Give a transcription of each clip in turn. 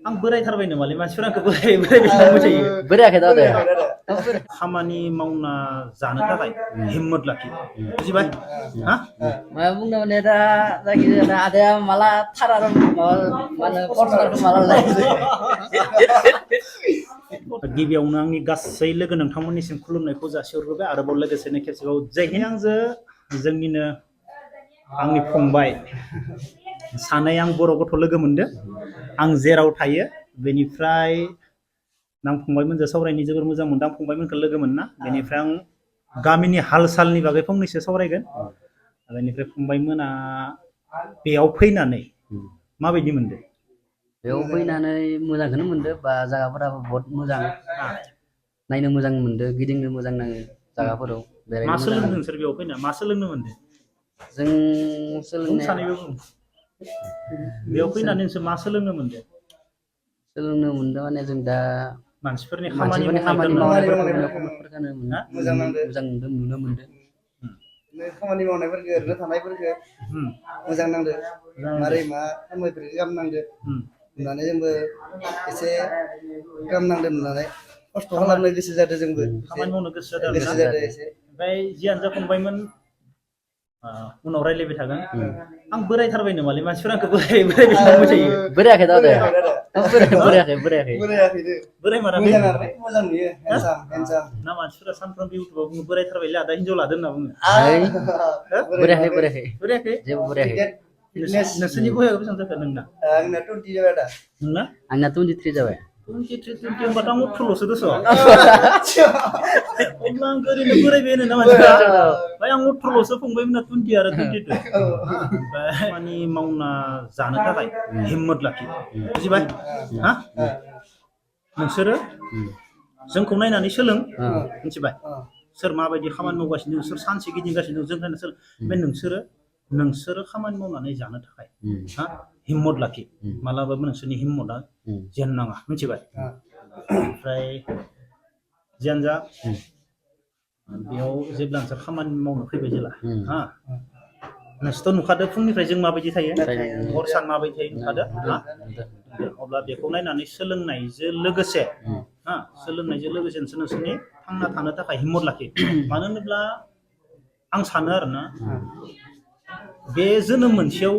आं बोरायथारबाय नामालै मानसिफोरा आंखौ बोराय बोराय बिलांबाय थायो बोरायाखै दा दे खामानि मावना जानो थाखाय हिम्मत लाखि बुजिबाय हा मा बुंनो माने दा जायखिजाया आदाया माला थारा माबा मा होनो पर्सनालखौ माला लायो गिबियावनो आंनि गासै लोगो नोंथांमोननिसिम खुलुमनायखौ जासिहरग्रोबाय आरोबाव लोगोसेनो खेबसेबाव जय हिन्द आंजों जोंनिनो आंनि फंबाय सानै आं बर' गथ' लोगो मोनदों आं जेराव थायो बेनिफ्राय आं फंबायमोनजों सावरायनो जोबोर मोजां मोनदों आं फंबायमोनखौ लोगो मोनना बेनिफ्राय आं गामिनि हाल सालनि बागै फंनैसो सावरायगोन बेनिफ्राय फंबायमोना बेयाव फैनानै माबायदि मोनदों बेयाव फैनानै मोजांखौनो मोनदों बा जायगाफोराबो बहुत मोजां नायनो मोजां मोनदों गिदिंनो मोजां नाङो जायगाफोराव मा बेरायनो मोजां सोलोंदों नाङो नोंसोर बेयाव फैना मा सोलोंनो मोनदों जों सोलोंनाया सानैबो बुं बेयाव फैनानै नोंसोर मा सोलोंनो मोनदों सोलोंनो मोनदों माने जों दा मानसिफोरनि खामानि मावनायफोरखौनो मोजां नुदों नुनो मोनदों खामानि मावनायफोरखौ ओरैनो थानायफोरखौ मोजां नांदो मारै मा खामानिफोरखौ गाहाम नांदो नुनानै जोंबो एसे गाहाम नांदो नुनानै खस्थ' खालामनो गोसो जादों जोंबो खामानि मावनो गोसो गोसो जादों जादों एसे ओमफ्राय जियानो जा फंबायमोन उनाव रायलायबाय थागोन आं बोरायथारबाय नामालै मानसिफोरा आंखौ बोराय बोराय बिलांबाय थायो बोरायाखै दा दे बोरायाखै बोराय माराखै मोजां नुयो हेन्डसाम ना मानसिफोरा सानफ्रोमबो इउटुबाव बुङो बोरायथारबायलै आदा हिनजाव लादो होनना बुङो बोरायाखै जेबो बोरायाखै नोंसोरनि बयआ बेसेबां जाखो नोंना आंना 20 जाबाय दा नोंना आंना 23 जाबाय 23 होनबाथ' आं 18ल'सो दस' अब्ला आं ओरैनो बोरायबाय होनो ना मानसिफोरा ओमफ्राय आं 18ल'सो फंबायमोना 20 आरो 22 ओमफ्राय खामानि मावना जानो थाखाय हिम्मत लाखि बुजिबाय हा नोंसोरो जोंखौ नायनानै सोलों मिथिबाय सोर माबायदि खामानि मावगासिनो सोर सानसे गिदिंगासिनो जों नायना सोलों ओमफ्राय नोंसोरो खामानि मावनानै जानो थाखाय हा हिम्मत लाखि मालाबाबो नोंसोरनि हिम्मतआ जेननाङा मिथिबाय ओमफ्राय जियानो जा बेयाव जेब्ला नोंसोर खामानि मावनो फैबाय जेला हा नोंसोरथ' नुखादो फुंनिफ्राय जों माबायदि थायो हर सान माबायदि थायो नुखादो हा अब्ला बेखौ नायनानै सोलोंनायजों लोगोसे हा सोलोंनायजों लोगोसे नोंसोरनि थांना थानो थाखाय हिम्मत लाखि मानो होनोब्ला आं सानो आरोना बे जोनोम मोनसेयाव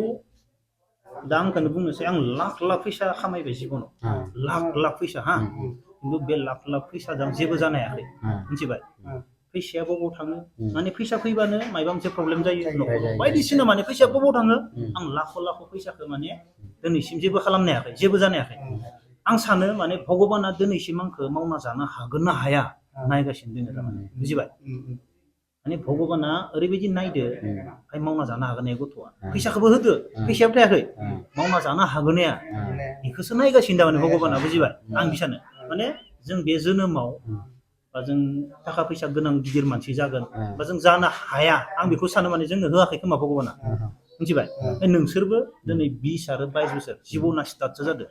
दा आंखौनो बुंनोसै आं लाख लाख फैसा खामायबाय जिबनाव लाख फैसा हा खिन्थु बे लाख फैसाजों जेबो जानो हायाखै मिथिबाय फैसाया बबाव थाङो माने फैसा फैबानो माबा मोनसे प्रब्लेम जायो न'खराव बायदिसिना माने फैसाया बबाव थाङो आं लाख फैसाखौ माने दिनैसिम जेबो खालामनो हायाखै जेबो जानो हायाखै आं सानो माने भगबाना दिनैसिम आंखौ मावना जानो हागोन ना हाया नायगासिनो दङ थारमाने बुजिबाय माने भगबाना ओरैबायदि नायदो ओमफ्राय मावना जानो हागोन ना गथ'आ फैसाखौबो होदो फैसायाबो थायाखै मावना जानो हागोन ना बेखौसो नायगासिनो थारमाने भगबाना बुजिबाय आं बि सानो माने जों बे जोनोमाव बा जों थाखा फैसा गोनां गिदिर मानसि जागोन बा जों जानो हाया आं बेखौ सानो माने जोंनो होआखै खोमा भगबाना मिथिबाय नोंसोरबो दिनै 20 आरो 22 बोसोर जिबना स्टार्टसो जादों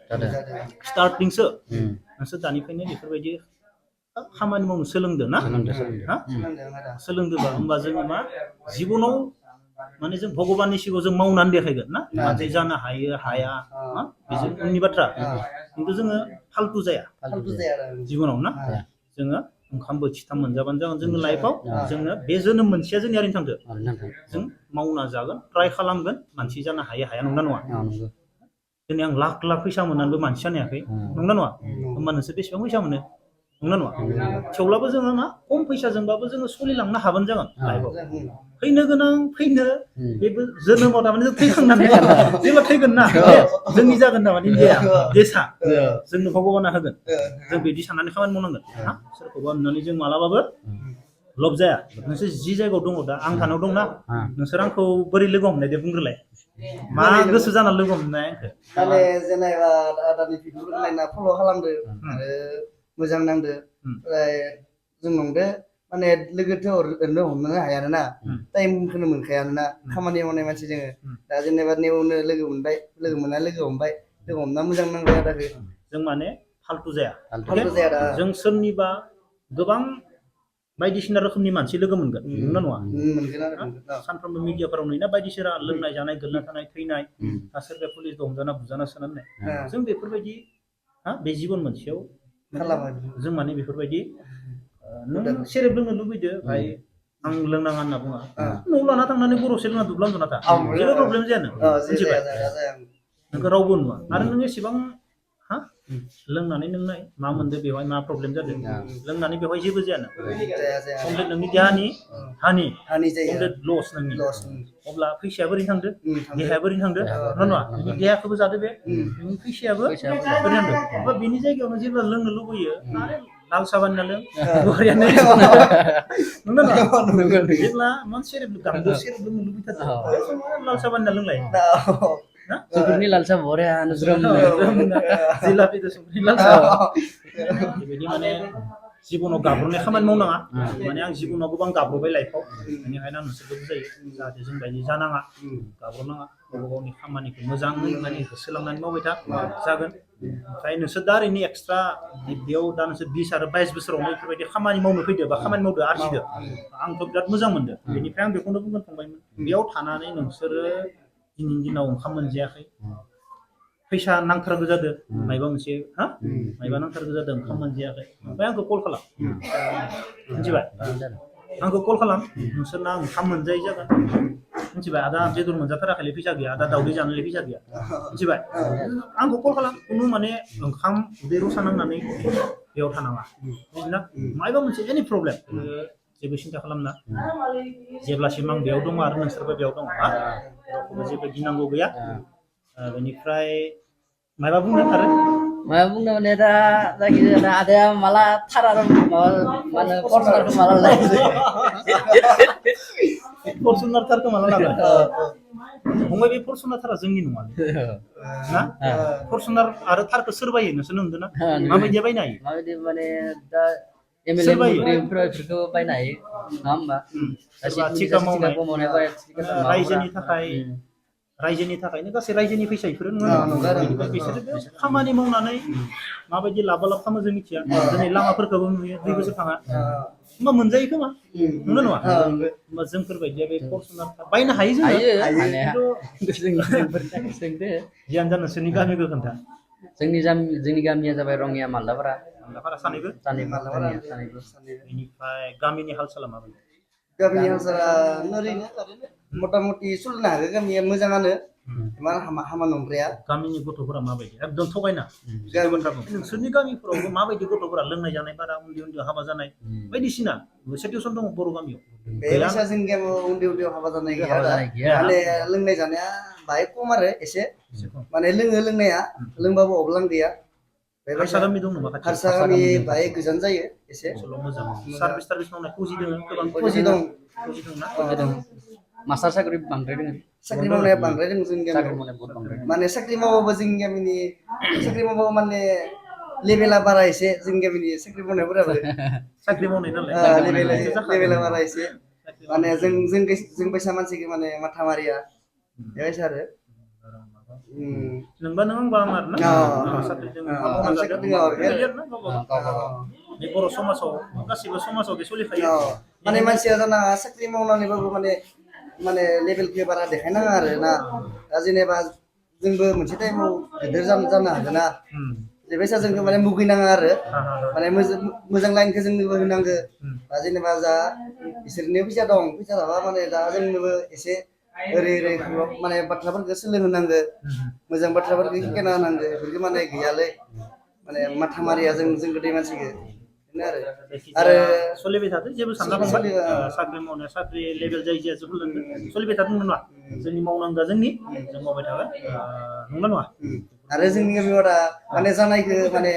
स्टार्टिंसो नोंसोर दानिफ्रायनो बेफोरबायदि खामानि मावनो सोलोंदों ना सोलोंदोंबा होमबा जोङो मा जिबनाव माने जों भगबाननि सिगाङाव जों मावनानै देखायगोन ना मादि जानो हायो हाया बेजों उननि बाथ्रा खिन्थु जोङो फाल्तु जाया जिबनाव ना जोङो ओंखाम बोथिथाम मोनजाबानो जागोन जोंनि लाइफआव जोङो बे जोनोम मोनसेया जोंनि ओरैनो थांदो जों मावना जागोन ट्राइ खालामगोन मानसि जानो हायो हाया नंना नङा दिनै आं लाख फैसा मोननानैबो मानसि जानो हायाखै नंना नङा होमबा नोंसोर बेसेबां फैसा मोनो नंना नङा थेवब्लाबो जोङो मा खम फैसाजोंबाबो जोङो सोलिलांनो हागोन जागोन लाइफआव फैनो गोनां बेबो जोनोमाव थारमाने जों थैखांनानै जेब्ला थैगोन ना जोंनि जागोन थारमाने इन्डिया देशा जोंनो भगबाना होगोन जों बिदि साननानै खामानि मावनांगोन सोरखौबा नुनानै जों मालाबाबो लब जाया नोंसोर जि जायगायाव दङ दा आं थानायाव दंना नोंसोर आंखौ बोरै लोगो हमनाय दे बुंग्रोलाय मा गोसो जाना लोगो हमनाय आंखौ माने जेनेबा आदानि भिडिअफोरखौ नायना फल' खालामदो आरो मोजां नांदो ओमफ्राय जों नंदो माने लोगोथ' ओरैनो हमनो हायाना टाइमखौनो मोनखायाना खामानि मावनाय मानसि जोङो दा जेनेबा नेवनो लोगो मोनबाय लोगो मोनना लोगो हमना मोजां नांबाय आदाखौ जों माने फाल्तु जाया दा जों सोरनिबा गोबां बायदिसिना रोखोमनि मानसि लोगो मोनगोन नंगौना नङा सानफ्रोमबो मिडियाफोराव नुयोना बायदिसिना लोंनाय जानाय गोलैना थानाय थैनाय सोरबा पुलिस हमजाना बुजाना सोनानै जों बेफोरबायदि बे जिबन मोनसेयाव खालामो जों माने बेफोरबायदि नों सेरेब लोंनो लुबैदो भाई आं लोंनाङा होनना बुङा न'आव लाना थांनानै गरसे लोंना दुब्ला उन्दुना था जेबो प्रब्लेम जाया नों मिथिबाय नोंखौ रावबो नुवा आरो नों एसेबां हा लोंनानै नों नाय मा मोनदो बेवहाय मा प्रब्लेम जादों लोंनानै बेवहाय जेबो जाया नों कमप्लिट नोंनि देहानि हानि कमप्लिट लस नोंनि अब्ला फैसाया बोरै थांदो देहाया बोरै थांदो नङा नङा नोंनि देहाखौबो जादो बे नोंनि फैसायाबो बोरै थांदो अब्ला बेनि जायगायावनो जेब्ला लोंनो लुबैयो आरे लाल साहा बानायना लों बरियानो नंगौ ना जेब्ला मानसि सेरेब लोंनो लुबैथारदो बे समाव लाल साहा बानायना लोंलाय संख्रिनि लाल साहा बरिया ज्रोम जिलापिजों संख्रि लाल साहा बेबायदि माने जिबनाव गाब्रनाय खामानि मावनाङा माने आं जिबनाव गोबां गाब्रबाय लाइफआव बेनिखायनो आं नोंसोरखौ बुजायो जाहाथे जों बायदि जानाङा गाब्रनाङा गावबा गावनि खामानिखौ मोजाङै माने होसोलांनानै मावबाय था जागोन ओमफ्राय नोंसोर दा ओरैनो एक्सट्रा बेयाव दा नोंसोर 20 आरो 22 बोसोरावनो बेफोरबायदि खामानि मावनो फैदो बा खामानि मावदो आरजिदो आंथ' बिराद मोजां मोनदो बेनिफ्राय आं बेखौनो बुंगोन फंबायमोन बेयाव थानानै नोंसोरो दिनैनि दिनाव ओंखाम मोनजायाखै फैसा नांथारगौ जादों मायबा मोनसे हा मायबा नांथारगौ जादों ओंखाम मोनजायाखै ओमफ्राय आंखौ कल खालाम मिथिबाय आंखौ कल खालाम नोंसोरना ओंखाम मोनजायै जागोन मिथिबाय आदा बेदर मोनजाथाराखैलै फैसा गैया आदा दावदै जानोलै फैसा गैया मिथिबाय आंखौ कल खालाम खुनु माने ओंखाम उदै रसा नांनानै बेयाव थानाङा बुजिना मायबा मोनसे एनि प्रब्लेम जेबो सिन्था खालामना जेब्लासिम आं बेयाव दङ आरो नोंसोरबो बेयाव दङ हा रावखौबो जेबो गिनांगौ गैया बेनिफ्राय मायबा बुंनो आरो माबा बुंनो माने दा जायखिजाया आदाया माला थार आरो माबा मा होनो फर्सनारखौ माला लायो फर्सुनार थारखौ माला लागोन फंबाय बे फर्सुनार थारा जोंनि नङालै ना फर्सुनार आरो थारखौ सोर बायो नोंसोर नुदों ना माबायदिया बायनो हायो माबायदि माने दा एमएलए मन्थ्रिफोरखौ बायनो हायो नङा होमबा सोरबा थिका मावनाय रायजोनि थाखायनो गासै रायजोनि फैसा इफोरो नङा बिसोरो खामानि मावनानै माबायदि लाबा लाब खालामो जों मिथिया दिनै लामाफोरखौबो नुयो 2 बोसोर थाङा होमबा मोनजायो खोमा नंगौ नङा होमबा जोंफोरबायदिया बे फर्सुनार बायनो हायो जियानो जा नोंसोरनि गामिखौ खोन्था जोंनि गामिया जाबाय रङिया मालदापारा सानैबो बेनिफ्राय गामिनि हाल साला माबायदि गामिनि हालसाला ओरैनो मथा-मथि सोलिनो हागोन गामिया मोजाङानो इमान हामा नंद्राया गामिनि गथ'फोरा माबायदि एकदम थगायना नोंसोरनि गामिफोरावबो माबायदि गथ'फोरा लोंनाय जानाय बारा उन्दै हाबा जानाय बायदिसिना सिचुएसन दङ बर' गामियाव बे बायसा जोंनि गामियाव उन्दै हाबा जानाय गैया माने लोंनाय जानाया बाहाय खम आरो एसे माने लोंनाया लोंबाबो अब्लां गैया हारसा गामि दं नामा खाथियाव हारसा गामि बाहाय गोजान जायो एसे मोजां सार्भिस मावनाय फौजि दङ गोबां फौजि दं मास्टार साख्रि बांद्राय दङ साख्रि मावनाया बांद्राय दङ जोंनि गामियाव माने साख्रि मावबाबो जोंनि गामिनि साख्रि मावबाबो माने लेभेला बारा एसे जोंनि गामिनि साख्रि मावनायफोराबो साख्रि मावनाय नालाय लेभेला बारा एसे माने जों बायसा मानसिखौ माने माथा मारिया बेबायसा आरो नोंबा नों आंबा आं आरो ना साख्रि दङ बे बर' समाजाव गासिबो समाजाव बे सोलिखायो माने मानसिया जाना साख्रि मावनानैबाबो माने लेभेलखौ बारा देखायनाङा आरो ना दा जेनेबा जोंबो मोनसे टाइमाव गिदिर जानो हागोन ना बेबायसा जोंखौ माने मुगैनाङा आरो माने मोजां लाइनखौ जोंनोबो होनांगो दा जेनेबा जा बिसोरनि फैसा दं फैसा थाबा माने दा जोंनोबो एसे ओरै माने बाथ्राफोरखौ सोलोंहोनांगो मोजां बाथ्राफोरखौ शिखायना होनांगो बेफोरखौ माने गैयालै माने माथा मारिया जों गोदै मानसिखौ आरो सोलिबाय थादों जेबो सानना फंबाय साख्रि मावनाया साख्रि लेभेल जायखिजाया सोलिबाय थादों नङा जोंनि मावनांगौआ जों मावबाय थागोन नंगौ नङा आरो जोंनि गामियाव दा माने जानायखौ माने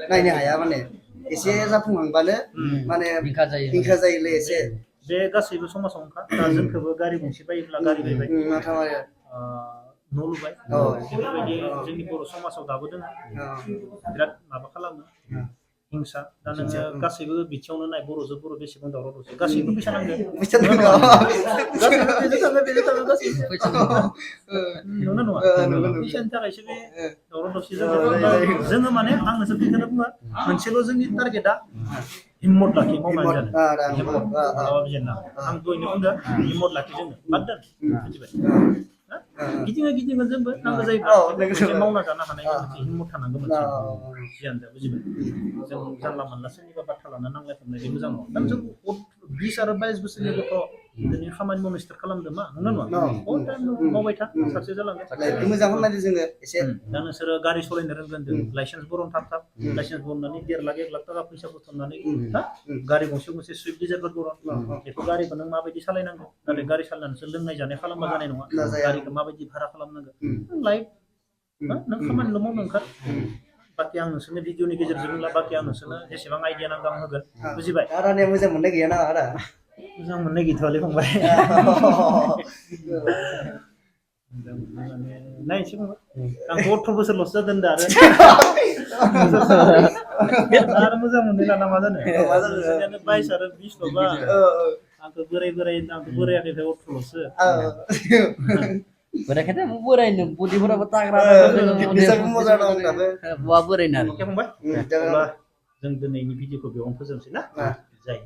नायनो हाया माने एसे जाफुंहांबानो माने हिंखा जायोलै एसे बे गासैबो समाजावनोखा दा जोंखौबो गारि गंसे बायोब्ला गारि बायबाय न' लुबाय बेफोरबायदि जोंनि बर' समाजाव दाबो दङ बिराद माबा खालामो हिंसा दा नोङो गासैबो बिथिङावनो नाय बर'जों बर' बेसेबां दावराव दावसि गासैबो फैसा नांगौ नङा फैसानि थाखायसो बे दावराव दावसि जोङो माने आं नोंसोर बेखौनो बुङो मोनसेल' जोंनि टारगेटआ हिम्मत लाखि मावनानै जानो हिम्मत आं दहायनो बुंदों हिम्मत लाखि जोङो बाद दोन मिथिबाय गिदिङो जोंबो नांगौ औ, जायोब्ला नंगौ। मोनसे मावना जानो हानाय मोनसे हिम्मत थानांगौ मोनसे औ। जियानो जा बुजिबाय जों जानला मोनला सोरनिबा बाथ्रा लाना नांलाय खमलाय बे मोजां नङा दा जों 20 आरो 22 बोसोरनि गथ' दिनै खामानि मावनो स्टार्ट खालामदों मा नंगौ नङा अल टाइम मावबाय था साक्सेस जालांगोन लाइफखौ मोजां खालामनानै जोङो एसे दा नोंसोरो गारि सालायनो रोंगोन लाइसेन्स बरन थाब लाइसेन्स बननानै 1.5 लाख 1 लाख थाखा फैसा बुथुमनानै हा गारि गंसे सुइफ्ट डिजाइरफोर बरन बेखौ गारिखौ नों माबायदि सालायनांगौ नाथाय गारि सालायनानैसो लोंनाय जानाय खालामबा जानाय नङा गारिखौ माबायदि भारा खालामनांगौ लाइफ नों खामानिल' मावनो ओंखार बाखि आं नोंसोरनो भिडिअनि गेजेरजों होनला बाखि आं नोंसोरनो जेसेबां आइडिया नांगौ आं होगोन बुजिबाय आदानिया मोजां मोननाय गैया ना आदा मोजां मोननाय गैथ'वालै फंबाय नायनोसै फंबाय आंथ' 18 बोसोरल'सो जादों दा आरो मोजां मोननाय लाना मा जानो 22 आरो 20 ल'बा आंथ' बोराय आंथ' बोरायाखै 18ल'सो बोरायखायनो बोरायनो बुदिफोराबो ताग्रा निसाबो मोजां दं दाबो बहा बोरायनो आरो अके फंबाय अब्ला जों दिनैनि भिडिअखौ बेयावनो फोजोबनोसै ना जायो